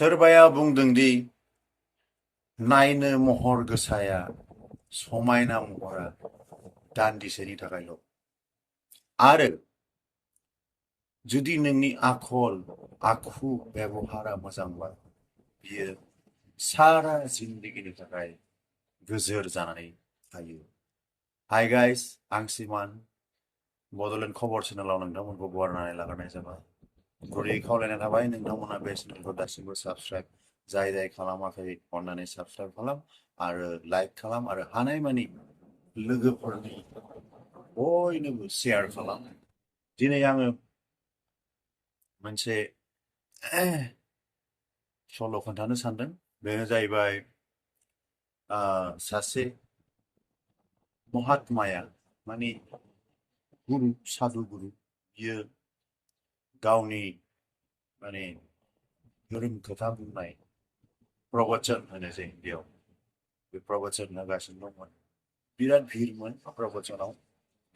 सोरबाया बुंदोंदि नायनो महर गोसाया समायना महरा दान्दिसेनि थाखायल' आरो जुदि नोंनि आखल आखु बेबहारा मोजांबा बियो सारा जिन्दगिनि थाखाय गोजोर जानानै थायो। हाय गाइस, आं सिमान बड'लेण्ड खबर चेनेलाव नोंथांमोनखौ बरायनानै लाग्रोनाय जाबाय। गुरैयै खावलायनाय थाबाय नोंथांमोना बे चेनेलखौ दासिमबो साबस्क्राइब जाय खालामाखै अन्नानै साबस्क्राइब खालाम आरो लाइक खालाम आरो हानायमानि लोगोफोरनि बयनोबो शेयार खालाम। दिनै आङो मोनसे सल' खोन्थानो सानदों। बेनो जाहैबाय सासे महात्माया माने गुरु साधु गुरु बियो गावनि माने धोरोम खोथा बुंनाय प्रवचन होनो जों बेयाव बे प्रवचन होगासिनो दंमोन। बिराद भिरमोन प्रवचनाव।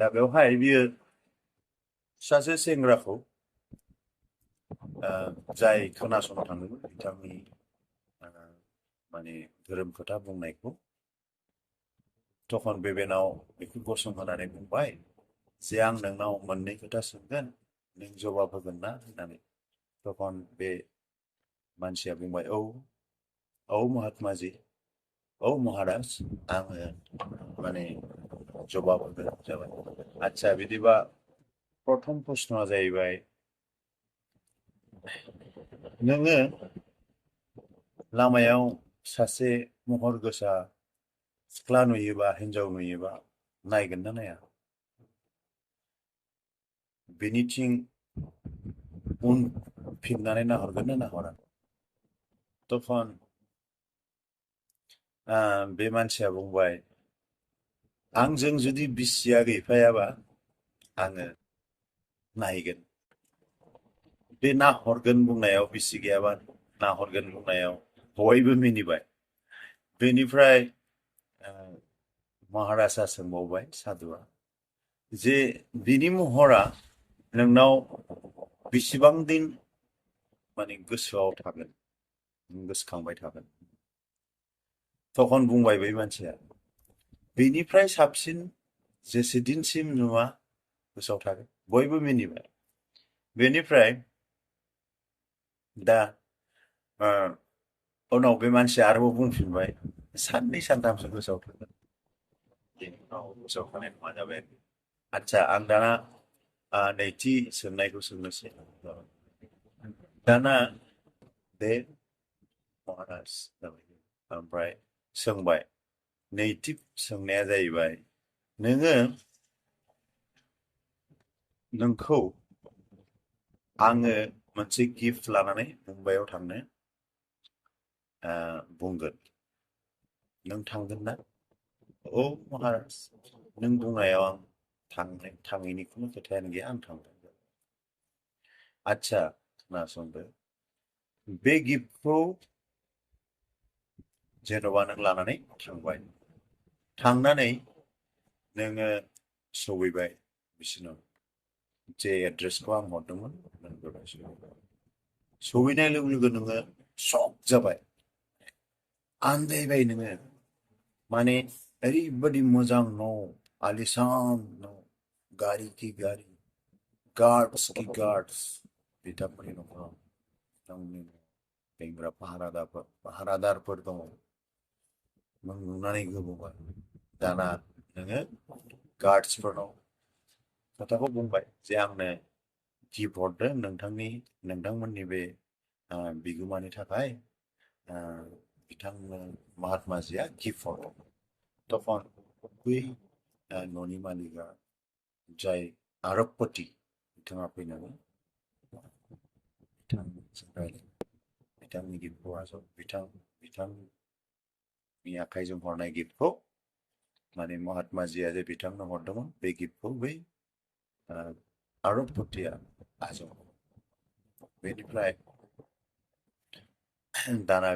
दा बेवहाय बियो सासे सेंग्राखौ जाय खोनासंनो थांदोंमोन बिथांनि माने धोरोम खोथा बुंनायखौ तखन बेनाव बेखौ गसंहोनानै बुंबाय जे आं नोंनाव मोननै खोथा सोंगोन नों जवाब होगोन ना होननानै। तखन बे मानसिया बुंबाय औ महात्माजी, औ महाराज, आङो माने जवाब होगोन जाबाय। आच्छा बिदिबा प्रथम प्रश्नआ जाहैबाय नोङो लामायाव सासे महर गोसा सिख्ला नुयोबा हिन्जाव नुयोबा नायगोन ना नाया? बेनिथिं उनफिननानै नाहरगोन ना नाहरा? तखन बे मानसिया बुंबाय आंजों जुदि बिसिया गैफायाबा आङो नायगोन। बे नाहरगोन बुंनायाव बिसि गैयाबा नाहरगोन बुंनायाव बयबो मिनिबाय। बेनिफ्राय महाराजा सोंबावबाय साधुआ जे बिनि महरा नोंनाव बेसेबां दिन माने गोसोआव थागोन, गोसोखांबाय थागोन? तखन बुंबाय बै मानसिया बेनिफ्राय साबसिन जेसे दिनसिम नुवा गोसोआव थागोन। बयबो मिनिबाय। बेनिफ्राय दा उनाव बे मानसिया आरोबाव बुंफिनबाय साननै सानथामसो गोसोआव थागोन, बेनि उनाव गोसोआव थानाय नङा जाबाय। आच्छा आं दाना नैथि सोंनायखौ सोंनोसै। दाना बे महाराज जाबाय ओमफ्राय सोंबाय नैथि सोंनाया जाहैबाय नोंखौ आङो मोनसे गिफ्ट लानानै मुम्बाइआव थांनो बुंगोन, नों थांगोन ना? औ महाराज, नों बुंनायाव आं थाङैनि खुनु खोथायानो गैया, आं थांगोन। आच्छा खोनासंदो, बे गिफ्टखौ जेन'बा नों लानानै थांबाय, थांनानै नोङो सहैबाय बिसिनाव जे एड्रेसखौ आं हरदोंमोन नों बेवहाय सहैनाय लोगो लोगो नोङो शक जाबाय, आन्दायबाय नोङो। माने ओरैबायदि मोजां न', आलिशान न', गारि की गारि, गार्ड्स की गार्ड्स, बिथांमोननि न'खराव बिथांमोननि बेंग्रा पाहारादारफोर दङ। नों नुनानै गोमोबाय। दाना नोङो गार्ड्सफोरनाव खोथाखौ बुंबाय जे आंनो गिफ्ट हरदों नोंथांमोननि बे बिगोमानि थाखाय बिथांनो महात्माजिया गिफ्ट हरदों। तखन बै न'नि मालिकआ जाय आरबपति बिथाङा फैनानै बिथांजों रायलायबाय। बिथांनि गिफ्टखौ बिथांनि आखाइजों हरनाय गिफ्टखौ माने महात्माजिया जे बिथांनो हरदोंमोन बे गिफ्टखौ बै आरबपतिया आजावबाय। बेनिफ्राय दाना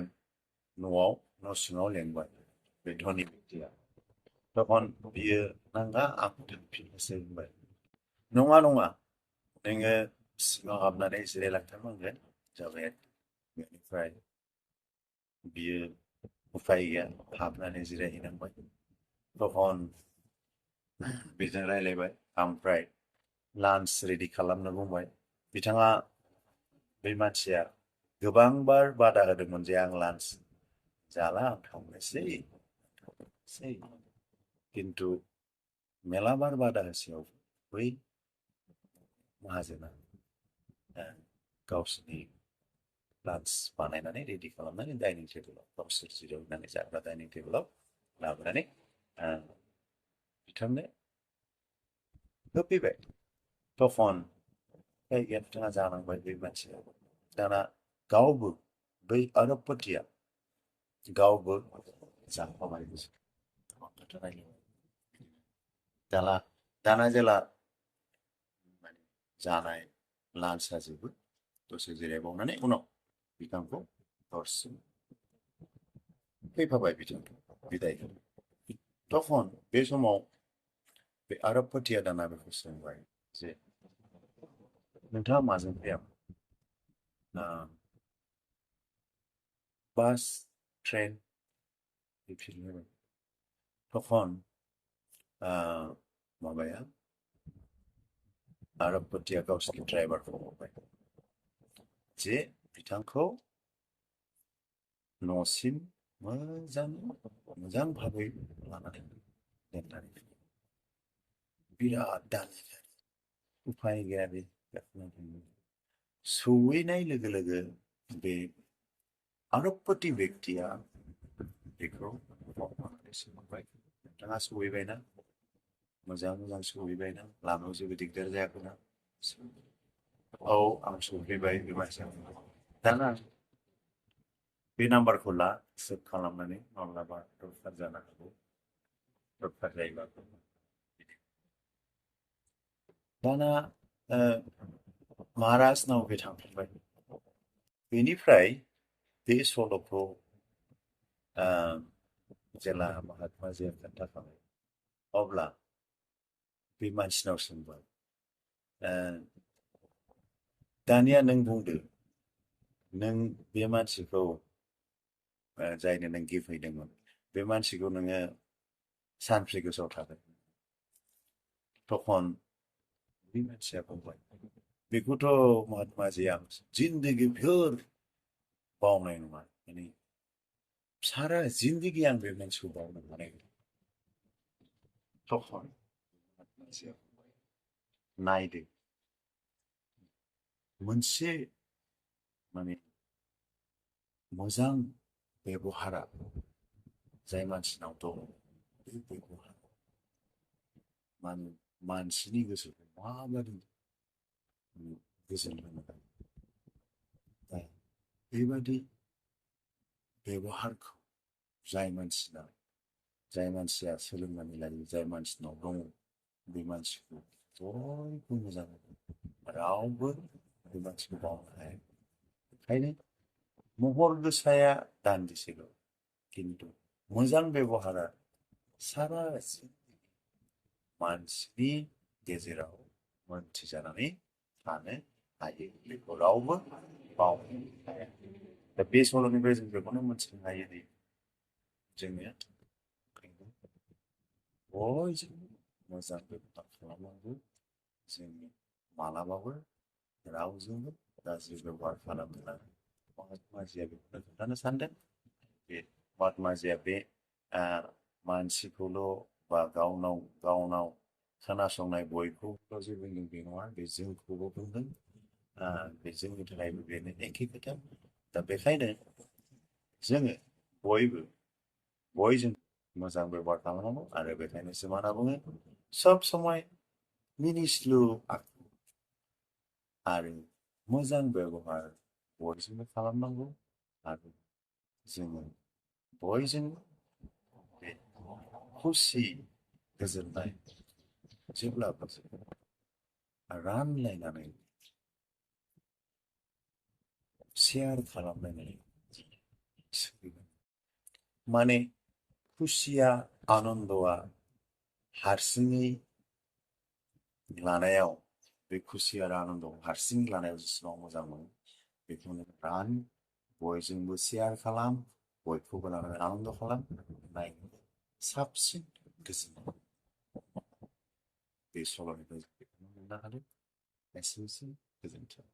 न' सिङाव लेंबाय बे धनि व्यक्तिया। तखन बियो नांगा आं दोनफिननोसै होनबाय। नङा नोङो सिङाव हाबनानै जिरायलांथारनांगोन जाबाय। बेनिफ्राय बियो उफाय गैया हाबनानै जिरायहैनांबाय। तखन बेजों रायलायबाय ओमफ्राय लान्च रेडि खालामनो बुंबाय। बिथाङा बे मानसिया गोबांबार बादा होदोंमोन जे आं लान्च जाला आं थांनोसै खिन्थु मेलाबार बादा होसेयाव बै माहाजोना गावसिनि लान्च बानायनानै रेडि खालामनानै डाइनिं टेबोलाव गावसोर जिरायनानै जाग्रा डाइनिं टेबोलाव लाबोनानै बिथांनो होफैबाय। तखन जायगाया बिथाङा जानांबाय बे मानसिया। दाना गावबो बै आरबपतिया गावबो जाफाबाय। दाना जेला जानाय लान्चआ जोबो दसे जिरायबावनानै उनाव बिथांखौ हरसिम फैफाबाय बिथांखौ बिदाय होनो। तखन बे समाव बे आरबपतिया दाना बेखौ सोंबाय जे नोंथाङा माजों फैयामोन? बास ट्रेन बेफोरनो। तखन माबाया आरबपतिया गावसिनि ड्राइभारखौ बुंबाय जे बिथांखौ न'सिम मोजां भाबै लानानै दोननानै बिराद दानि उफाय गैया बे सौहैनाय लोगो लोगो बे आरबपति व्यक्तिया बेखौ सोंबाय नोंथाङा सहैबायना? मोजां सहैबायना? लामायाव जेबो दिगदार जायाखैना? औ आं सहैबाय बे मानसिया। दाना बे नाम्बारखौ ला सेभ खालामनानै माब्लाबा दरखार जानो हागौ। दरखार जायोबा दाना महाराजनाव बे थांफिनबाय। बेनिफ्राय बे सल'खौ जेला महात्माजिया खोन्थाखांबाय अब्ला बे मानसिनाव सोंबाय दानिया नों बुंदो नों बे मानसिखौ जायनो नों गिफ्ट हैदोंमोन बे मानसिखौ नोङो सानफ्रि गोसोआव थागोन। तखन बे मानसिया बुंबाय बेखौथ' महात्माजिया जिन्दगि भर बावनाय नङा। माने सारा जिन्दगि आं बे मानसिखौ बावनो हानाय नङा। तखन महात्माजिया बुंबाय नायदो मोनसे माने मोजां बेबहारा जाय मानसिनाव दं बे बेबहारा मानसिनि गोसोखौ माबादि गोजोन होनो हायो। दा बेबादि बेबहारखौ जाय मानसिया सोलोंनानै लायो, जाय मानसिनाव दङ बे मानसिखौ बयबो मोजां मोनो। रावबो बे मानसिखौ बावनो हाया। ओंखायनो महर गोसाया दान्दिसेल' खिन्थु मोजां बेबहारा सारा मानसिनि गेजेराव मोनथिजानानै थानो हायो। बेखौ रावबो बावनो हाया। दा बे सल'निफ्राय जों बेखौनो मोनथिनो हायो दि जोङो बयजोंबो मोजां बेबहार खालामनांगौ। जोङो मालाबाबो रावजोंबो गाज्रि बेबहार खालामनो नाङा। महात्माजिया बेखौनो खोन्थानो सानदों। बे महात्माजिया बे मानसिखौल' बा गावनाव खोनासंनाय बयखौबो जे बुंदों बे नङा, बे जोंखौबो बुंदों। बे जोंनि थाखायबो बेनो एखे खोथा। दा बेखायनो जोङो बयजों मोजां बेबहार खालामनांगौ। आरो बेखायनो जोंहा बुङो सब समय मिनिस्लु आखु आरो मोजां बेबहार बयजोंबो खालामनांगौ। आरो जोङो बयजोंबो बे खुसि गोजोननाय जेब्लाबो रानलायनानै शेयार खालामलायनानै सोलिगोन। माने खुसिया आनन्दआ हारसिङै लानायाव बे खुसि आरो आनन्दखौ हारसिङै लानायाव जेसेबां मोजां मोनो बेखौनो रान बयजोंबो शेयार खालाम। बयखौबो लानानै आनन्द खालाम नायनो साबसिन गोजोननाय बे सल'निफ्राय बेखौनो मोननो हादों एसेनोसै गोजोन्थों